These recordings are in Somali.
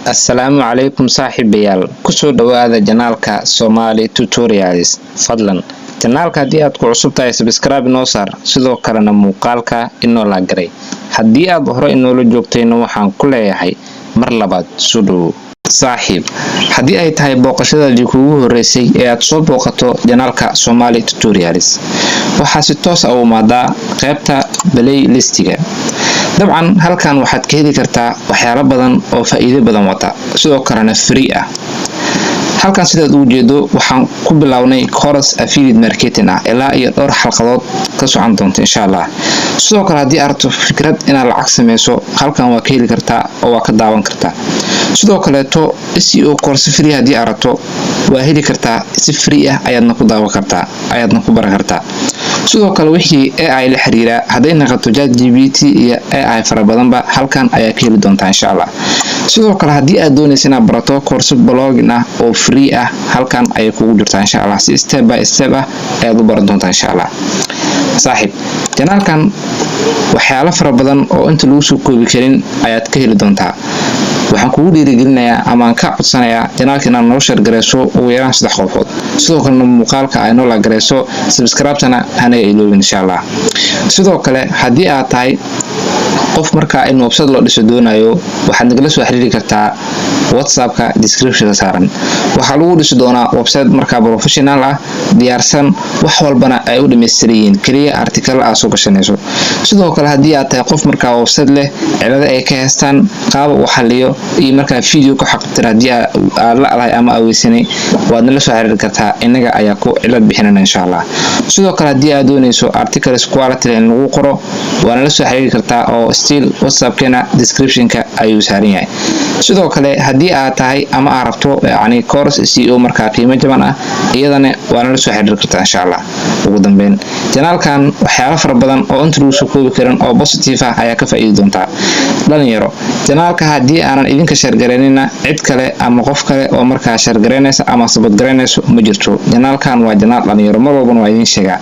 Assalaamu calaykum saaxiibayaal, kusoo dhowaada channelka Somali Tutorials. Fadlan channelka haddii aad ku cusub tahay, subscribe inoo saar, sidoo kalena muuqaalka inoo like garay. Haddii aad hore inoola joogtayna, waxaan ku leeyahay mar labaad soo dhowow, saaxiib. Haddii ay tahay booqashadaadii kuugu horeysay ee aad soo booqato channelka Somali Tutorials, waxaa si toos ah u imaadaa qaybta playlistiga. Dabcan halkan waxaad ka heli kartaa waxyaalo badan oo faa'iido badan wata, sidoo kalena free ah. Halkan sidaad ugu jeedo, waxaan ku bilownay course affiliate marketing ah ilaa iyo dhowr xalqadood ka socon doonta, insha Allah. Sidoo kale haddii aad rabto fikrad inaad lacag sameyso, halkan waa ka heli kartaa oo waa ka daawan kartaa. Sidoo kaleeto SEO course free haddii aad rabto, waa heli kartaa, si free ah ayaadna ku daawan kartaa, ayaadna ku baran kartaa. Sidoo kale wixii AI la xiriira, hadday naqato ChatGPT iyo AI fara badanba, halkan ayaa ka heli doontaa, insha Allah. Sidoo kale haddii aad doonaysa inaad barato course blogging ah oo free ah, halkan ayay kugu jirtaa, insha Allah. Si step by step ah ayaad u baran doontaa, insha Allah. Saaxiib, channelkan waxyaalo fara badan oo inta lagu soo koobi karin ayaad ka heli doontaa. Waxaan kugu dhiirigelinayaa ama aan ka codsanayaa channelka inaad noo share gareyso ugu yaraan saddex qofood, sidoo kalena muuqaalka ay noo like gareyso, subscribe-tana hanaga iloobin, insha Allah. Sidoo kale haddii aad tahay qof markaa in website loo dhiso doonayo, waxaad nagala soo xiriiri kartaa WhatsAppka descriptionka saaran. Waxaa lagu dhisi doonaa website markaa professional ah, diyaarsan, wax walbana ay u dhammaystiran yihiin, keliya article aad soo gashanayso. Sidoo kale haddii aad tahay qof markaa website leh, cilado ay ka haystaan, qaaba uu xaliyo iyo markaa video ku xaqibtir, haddii aad la alahay ama aweysanay, waad nala soo xiriiri kartaa, inaga ayaa ku cilad bixinana, insha Allah. Sidoo kale haddii aad doonayso articles quality in lagu qoro, waa nala soo xiriiri kartaa oo still WhatsAppkeena descriptionka ayuu saaran yahay. Sidoo kale haddii aad tahay ama aad rabto yani course SEO markaa qiimo jaban ah, iyadana waa nala soo xiriiri kartaa, insha Allah. Ugu dambeyn, channelkan waxyaalo fara badan oo inta lagu soo koobi karin oo positive ah ayaa ka faa'iidi doontaa. Dhalinyaro, channelka haddii aanan idinka share garaynina, cid kale ama qof kale oo markaa share garaynaysa ama support garaynayso ma jirto. Channelkan waa channel dhalinyaro, mar walbana waa idiin sheegaa.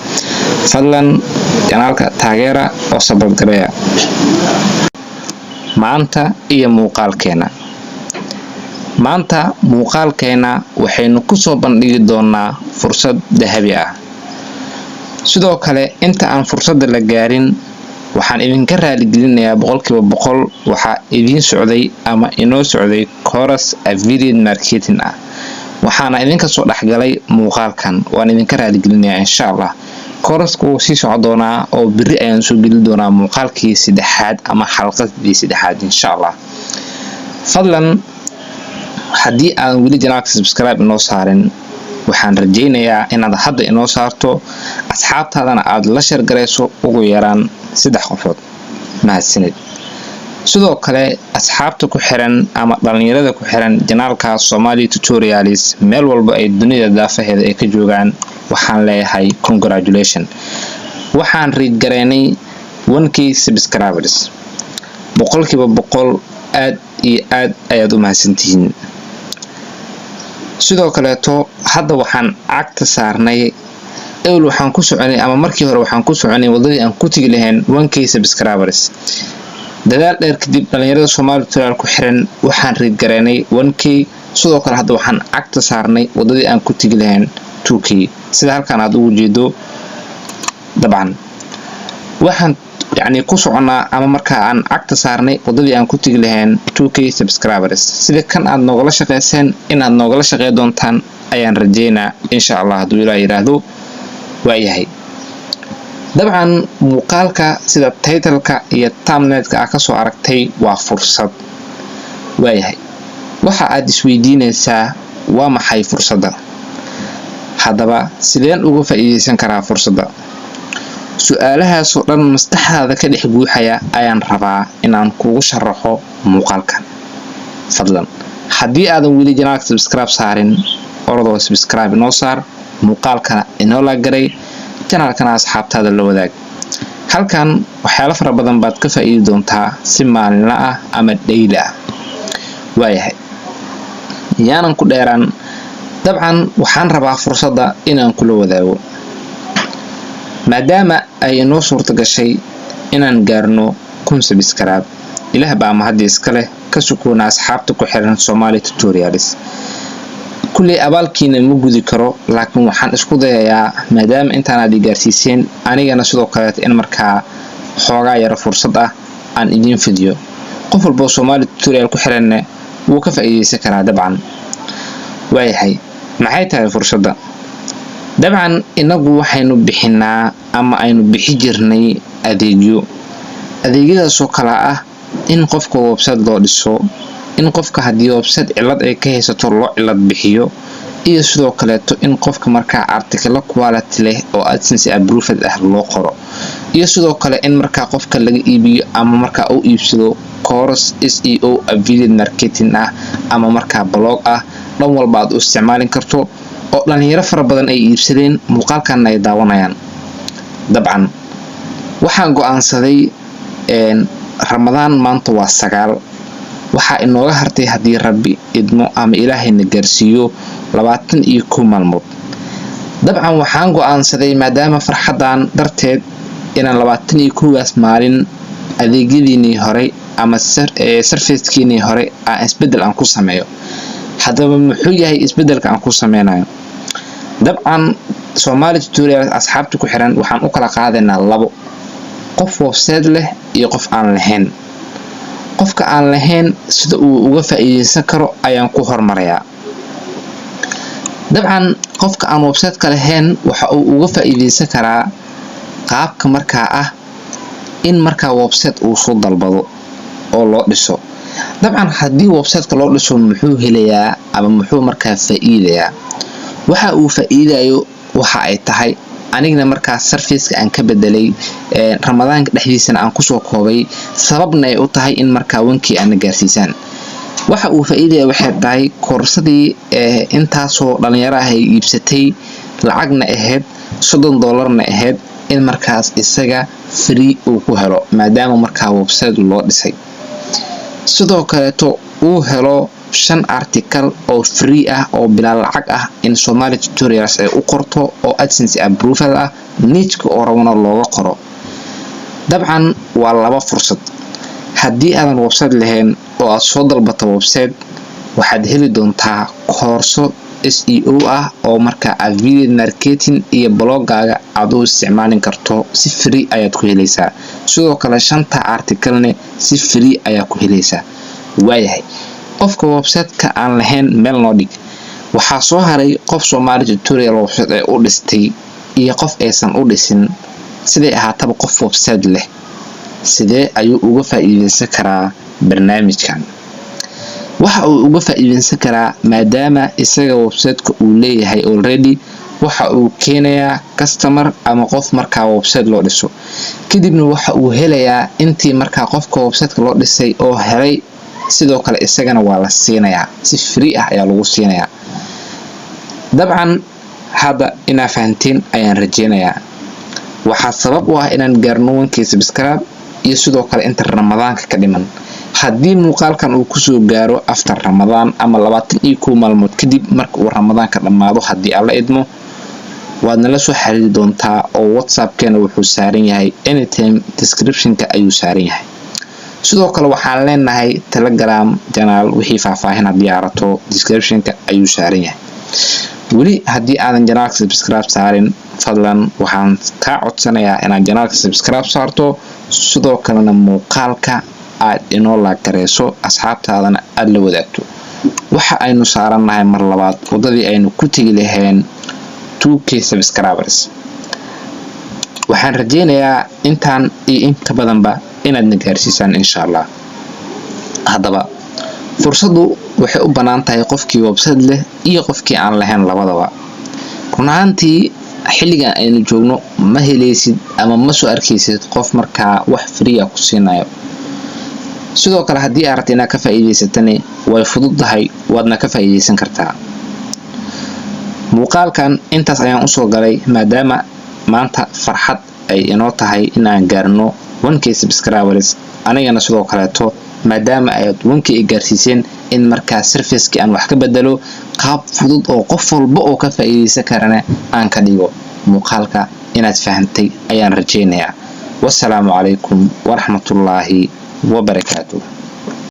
Fadlan channelka taageera oo support gareeya. Maanta iyo muuqaalkeena maanta, muuqaalkeena waxaynu kusoo bandhigi doonaa fursad dahabi ah. Sidoo kale inta aan fursadda la gaarin, waxaan idinka raaligelinayaa 100%. Waxaa idiin socday ama inoo socday course affiliate marketing ah, waxaana idinka soo dhexgalay muuqaalkan. Waan idinka raaligelinayaa. Insha Allah courseka wuu sii soco doonaa oo beri ayaan soo geli doonaa muuqaalkii saddexaad ama xalqadii saddexaad, insha Allah. Fadlan haddii aadan weli channelka subscribe inoo saarin, waxaan rajaynayaa inaad hadda inoo saarto, asxaabtaadana aad la share garayso ugu yaraan saddex qofood. Mahadsanid. Sidoo kale asxaabta ku xiran ama dhalinyarada ku xiran channelka Somali Tutorials, meel walba ay dunida daafaheeda ay ka joogaan, waxaan leeyahay congratulation. Waxaan reach gareynay 1K subscribers. 100% aad iyo aad ayaad u mahadsantihiin. Sidoo kaleeto hadda waxaan cagta saarnay, ewel waxaan ku soconay ama markii hore waxaan ku soconay wadadii aan ku tegi lahayn 1K subscribers. Dadaal dheer kadib, dhalinyarada Somali Tutorial ku xiran, waxaan reach gareynay 1K. Sidoo kale hadda waxaan cagta saarnay wadadii aan ku tegi lahayn 2K, sida halkan aad ugu jeedo. Dabcan waxaan yacni ku soconnaa ama markaa aan cagta saarnay wadadii aan ku tegi lahayn 2K subscribers. Sida kan aad noogala shaqayseen, inaad noogala shaqey doontaan ayaan rajeynaa, insha Allah, hadduu Ilaah yidhaahdo. Waayahay, dabcan muuqaalka sida titleka iyo thumbnailka ah kasoo aragtay waa fursad. Waayahay, waxa aad isweydiinaysaa, waa maxay fursadda? Haddaba sideen uga faa'iideysan karaa fursadda? Su-aalahaasoo dhan maskaxdaada ka dhex guuxaya ayaan rabaa inaan kugu sharaxo muuqaalkan. Fadlan haddii aadan weli channelka subscribe saarin, orodoo subscribe inoo saar, muuqaalkana inoo like garay, channelkana asxaabtaada la wadaag. Halkan waxyaalo fara badan baad ka faa'iidi doontaa si maalinla ah ama daily ah. Waayahay, yaanan ku dheeraan. Dabcan waxaan rabaa fursadda inaan kula wadaago, maadaama ay inoo suurta gashay inaan gaarno 1000 subscribe. Ilaah baa mahadii iska leh. Ka sukoona asxaabta ku xiran Somali Tutorials. Kulley abaalkiina ma gudi karo, laakiin waxaan isku dayayaa, maadaama intaan aad i gaarsiiseen, anigana sidoo kaleeto in markaa xoogaa yaro fursad ah aan idiin fidiyo. Qof walboo Somali Tutorial ku xiranne wuu ka faa'iideysan karaa dabcan. Waayahay, maxay tahay fursadda? Dabcan inagu waxaynu bixinaa ama aynu bixi jirnay adeegyo, adeegyadaasoo kala ah in qofka website loo dhiso, in qofka haddii website cilad ay ka haysato loo cilad bixiyo, iyo sidoo kaleeto in qofka markaa article quality leh oo AdSense approved ah loo qoro, iyo sidoo kale in markaa qofka laga iibiyo ama markaa uu iibsado course SEO, affiliate marketing ah ama markaa blog ah, dhan walba aad u isticmaalin karto, oo dhalinyaro fara badan ay iibsadeen, muuqaalkanna ay daawanayaan. Dabcan waxaan go-aansaday, Ramadaan maanta waa 9, waxaa inooga hartay, haddii Rabbi idmo ama Ilaahayna gaarsiiyo, 21 maalmood. Dabcan waxaan go-aansaday, maadaama farxaddan darteed, inaan 21-gaas maalin adeegyadiinii hore ama servicekiinii hore aan isbeddel aan ku sameeyo. Haddaba muxuu yahay isbeddelka aan ku sameynayo? Dabcan Somali Tutorial asxaabta ku xiran waxaan u kala qaadaynaa labo: qof website leh iyo qof aan lahayn. Qofka aan lahayn sida uu uga faa'iideysan karo ayaan ku hormarayaa. Dabcan qofka aan website-ka lahayn waxa uu uga faa'iideysan karaa qaabka markaa ah in markaa website uu soo dalbado oo loo dhiso. Dabcan haddii websiteka loo dhiso, muxuu helayaa ama muxuu markaa faa'iidayaa? Waxa uu faa'iidayo waxa ay tahay, anigna markaa serviceka aan ka bedelay Ramadaanka dhexdiisana aan kusoo koobay, sababna ay u tahay in markaa wankii aana gaarsiisaan, waxa uu faa'iidaya waxay tahay koorsadii intaasoo dhalinyaro ah ay iibsatay, lacagna ahayd $30-na ahayd, in markaas isaga free uu ku helo, maadaama markaa website loo dhisay. Sidoo kaleeto uu helo shan article oo free ah oo bilaa lacag ah in Somali Tutorials ay u qorto, oo AdSense approval ah, nicheka oo rabana looga qoro. Dabcan waa laba fursad. Haddii aadan website lahayn oo aad soo dalbato website, waxaad heli doontaa koorso SEO ah oo markaa affiliate marketing iyo blogaaga aad u isticmaalin karto. Si free ayaad ku helaysaa. Sidoo kale shanta articlene si free ayaa ku helaysaa. Waayahay, qofka websiteka aan lahayn meel noo dhig. Waxaa soo haray qof Somali Tutorial website ay u dhistay iyo qof aysan u dhisin. Siday ahaataba, qof website leh sidee ayuu uga faa'iideysan karaa barnaamijkan? Waxa uu uga faa'iideysan karaa, maadaama isaga websiteka uu leeyahay already, waxa uu keenayaa customer ama qof markaa website loo dhiso. Kadibna waxa uu helayaa intii markaa qofka websiteka loo dhisay oo helay. Sidoo kale isagana waa la siinayaa, si free ah ayaa lagu siinayaa. Dabcan hadda inaa fahanteen ayaan rajeynayaa. Waxaa sabab u ah inaan gaarno 1K subscribe iyo sidoo kale inta Ramadaanka ka dhiman. Haddii muuqaalkan uu kusoo gaaro after Ramadaan ama 21 maalmood kadib marka uu Ramadaanka dhammaado, haddii Alla idmo, waad nala soo xiriiri doontaa oo WhatsAppkeena wuxuu saaran yahay anytime, descriptionka ayuu saaran yahay. Sidoo kale waxaan leenahay Telegram channel. Wixii faahfaahin haddii aad rabto, descriptionka ayuu saaran yahay. Weli haddii aadan channelka subscribe saarin, fadlan waxaan kaa codsanayaa inaad channelka subscribe saarto, sidoo kalena muuqaalka aad inoo like gareyso, asxaabtaadana aada la wadaagto. Waxa aynu saarannahay mar labaad waddadii aynu ku tegi lahayn 2K subscribers. Waxaan rajeynayaa intaan iyo inka badanba inaadna gaarsiisaan, insha Allah. Haddaba fursaddu waxay u bannaan tahay qofkii website leh iyo qofkii aan lahayn labadaba. Run ahaantii xilligan aynu joogno ma helaysid ama ma soo arkaysid qof markaa wax free ah ku siinayo. Sidoo kale haddii aad rabta inaad ka faa'iidaysatani, way fududahay, waadna ka faa'iidaysan kartaa. Muuqaalkan intaas ayaan usoo galay, maadaama maanta farxad ay inoo tahay in aan gaarno 1K subscribers, anigana sidoo kaleeto maadaama aad 1K ay gaarsiiseen, in markaa servicekii aan wax ka bedelo, qaab fudud oo qof walba oo ka faa'iidaysan karana aan ka dhigo. Muuqaalka inaad fahantay ayaan rajeynayaa. Wasalaamu calaykum waraxmatullaahi wabarakaatuh.